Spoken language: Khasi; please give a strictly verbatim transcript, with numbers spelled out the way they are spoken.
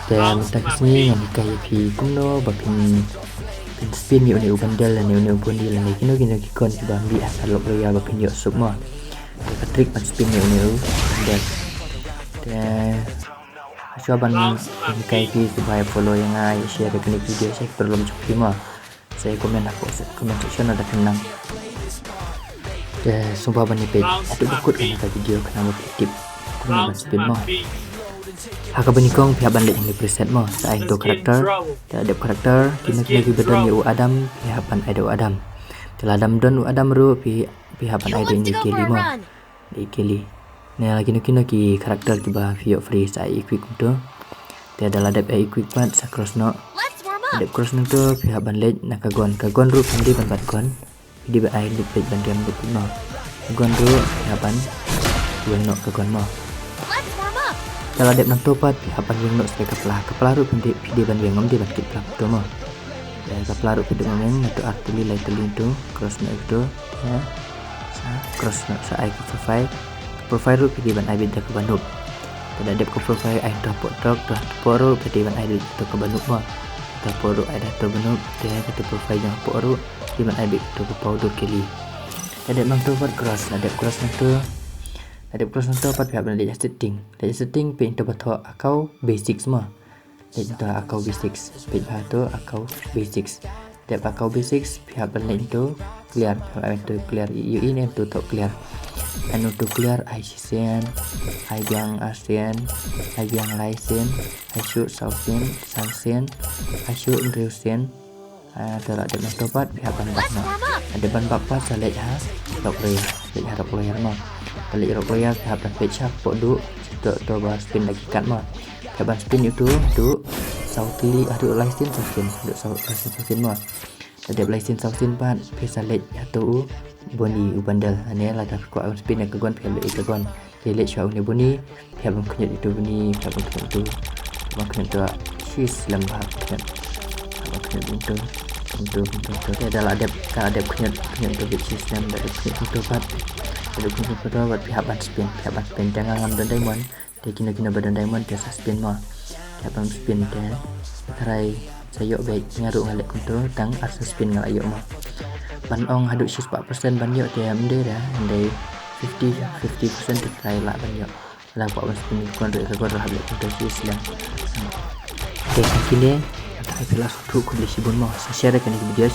Te mynta ka sngi ngan hikai ïa phi kumno ba phin, phin spin ïa une u bundle lane une u buni lane kino kino ki coin kiba mih ha ka Log Royale ba phin ïoh suk mo. Te ka trick ban spin ïa une u bundle. Te shuwa ban hikai ïa phi, sngewbha ïa follow ïa nga, ïa share ïa kane ka video sha ki paralok jong phi mo. Sa comment hapoh se-, comment section lada phi nang. Te sngewbha ban ïa peit haduh ba kut kane ka video khnang ba phi tip kumno ban spin mo. Ha kaba nyngkong phi hap ban leit ha une u preset mo, sa ai hangto character. Te la dep character, kino kino kiba don ïa u Adam phi hap ban ai da u Adam. Te lada ym don u Adam ruh phi, phi hap ban ai da une u Kelly mo. Da i Kelly. Ne la kino kino ki character kiba phi ïoh free sa ai equip kumto. Te da la dep ai equip pat sa cross noh. Dep cross nangto phi hap ban leit na ka gun. Ka gun ruh phim dei ban bat gun. Phi dei ban ai loop, leit ban riam loop noh. Ka gun ruh phi hap ban weng noh ka gun mo. Te la dep nangto pat phi hap ban weng noh sa ka pla. Ka pla ruh phim dei, phi dei ban weng, ym dei ban kit pla kumto mo. Te ka pla ruh phi dei ban weng, nangto ar tylli lai tylli to cross noh ito. Te sa cross noh, sa ai ka profile. Ka profile ruh phi dei ban ai beit da kaba noob. Te da dep ka profile ai hangto hapoh trok, to hapoh ruh phi dei ban ai beit da kaba noob mo. Hapoh ruh ai da hato ba noob, te kata profile jong hapoh ruh phi dei ban ai beit da ka powder Kelly. Da dep nangto pat cross, da dep cross nangto. Da dep cross nangto pat phi hap ban leit ha setting. Leit ha setting, peit hangto ba thoh account basics mo. Leit hangto account basics. Peit bha to account basics. Dep account basics, phi hap ban leit hangto clear. Phi hap ban leit hangto clear. Ïohi ne hangto thoh clear. Hangto clear ai shisien, ai biang arsien, ai biang laisien, ai shuh sawsien, sangsien, ai shuh hynriewsien. Ah, te la dep nangto pat phi hap ban back noh. Dep ban back pat sa leit ha Log Royale. Leit ha Log Royale mo. Te leit Log Royale phi hap ban peit sha hapoh duh. Sha to, to ba spin da ki card mo. Phi hap ban spin ïa uto, duh saw tylli, haduh laisien sawsien, duh saw, laisien sawsien mo. Te dep laisien sawsien pat phi sa leit hato u buni u bundle. Ane lada phi kwah ban spin ïa ka gun phi hap leit ïa ka gun. Te leit shuwa une buni, phi hap ban khñiot ito buni, phi hap ban khñiot ito, ban khñiot ito shislem bha, khñiot, ban khñiot ito, ito, ito, ito. Te da la dep, da la dep khñiot, khñiot ito bit shislem, da dep khñiot ito pat, da dep khñiot ito pat phi hap ban spin, phi hap ban spin. Te nga ngam don diamond, te kino kino ba don diamond te sa spin mo. Phi hap ban spin te, tharai sa ïoh beit, nga ruh nga leh kumto, tang ar spin nga la ïoh mo. Ban ong haduh shispah percent ban ïoh te ym dei da, ym dei, fifty, fifty percent te tharai lah ban ïoh. Lada kwah ban spin ïa ka gun ruh, ka gun ruh hap leh kumto shislem. Te tang kine, tang ai phi la sngewthuh, khublei shibun mo, sa share ïa kane ka video.